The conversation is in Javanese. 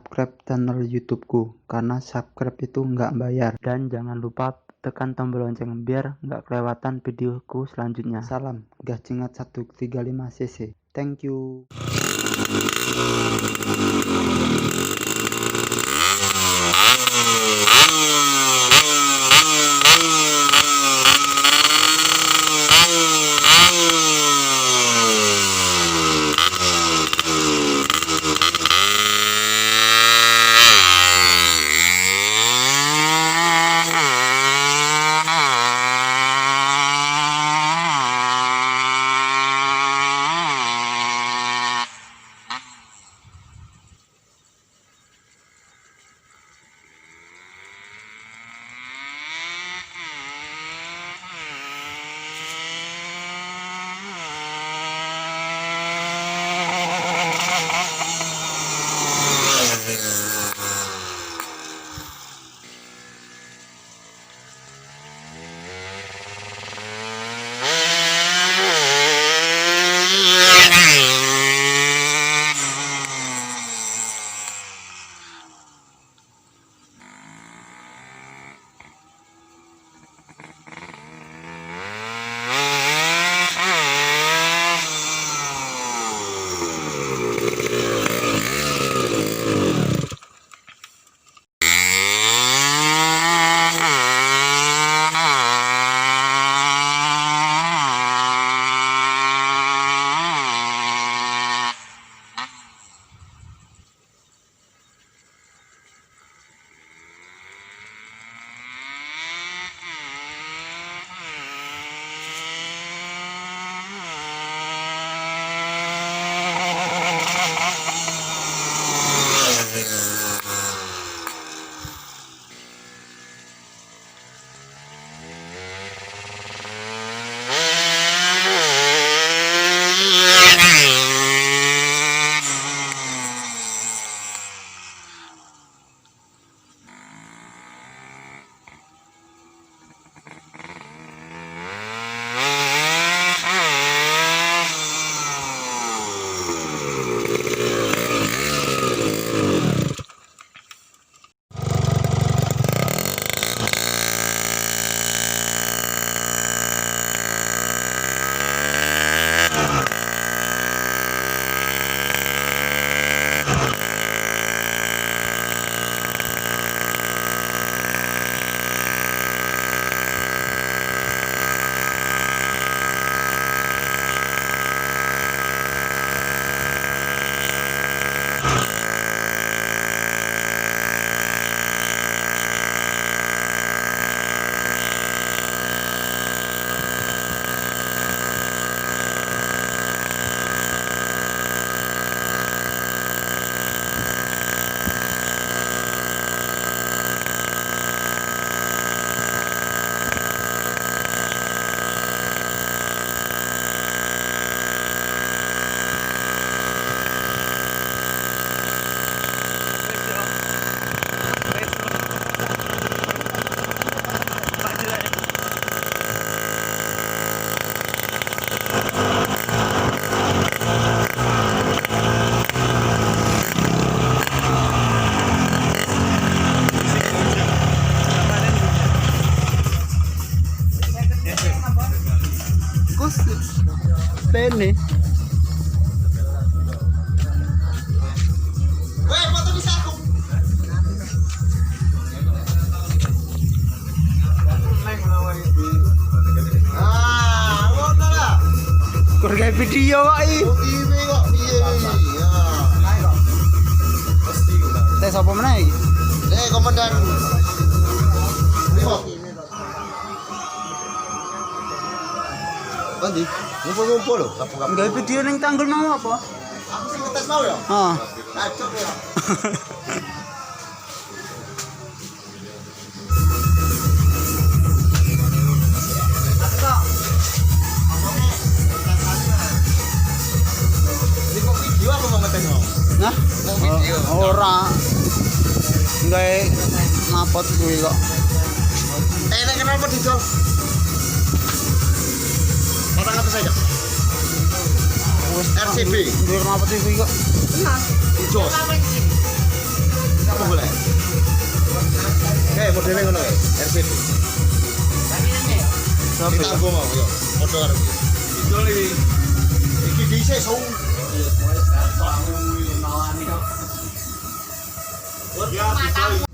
subscribe channel YouTubeku, karena subscribe itu nggak bayar. Dan jangan lupa tekan tombol lonceng biar nggak kelewatan videoku selanjutnya. Salam Gascingat 135 cc. Thank you. Pene. Weh, foto bisa aku. Ah, ngono lah. Kur gawe video kok iki. Piye kok piye iki? Ya. Tes apa meneh iki? Komandan. Brimob. Endi? Ngumpul-ngumpul lho, kabeh-kabeh. Gawe video ning tanggul mau apa? Aku sing ngetes mau ya? Heeh. Kacau ya. Ini kok video aku mau ngetes mau? Nah, Mau video. ora. Gawe napot kuwi kok. Nek kenapa didol? 400 aja. Wis RCB. Duwe knalpot kuwi kok. Tenang. Dijos. Apa boleh? Kayak modelnya ngono kae, RCD. Sopo? Kita aku mau yo, padha karo iki. Didol iki. Iki dhisik sou. Ya, didol.